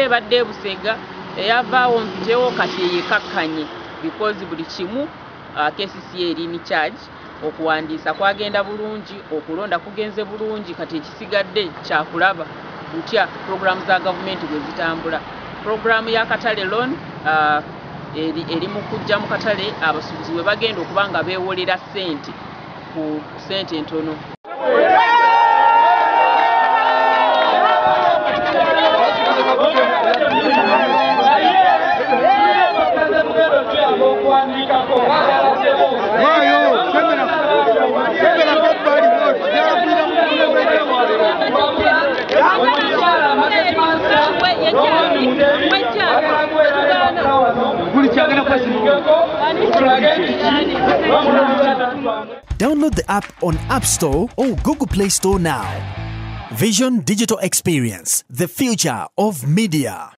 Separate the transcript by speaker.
Speaker 1: Ebadde ebusega eyavaawo mpitewo kati eyekakkanye because buli kimu KCCA eri in charge. Okuwandiisa kwagenda bulungi, okulonda kugenze bulungi, kati ekisigadde kyakulaba butya puroguramu za gavumenti bwe zitambula. Puroguramu ya Katale Loan eri mu kujja mu katale, abasuubuzi bwe bagenda okuba nga beewolera ssente ku ssente entono.
Speaker 2: Download the app on App Store or Google Play Store now. Vision Digital Experience, the future of media.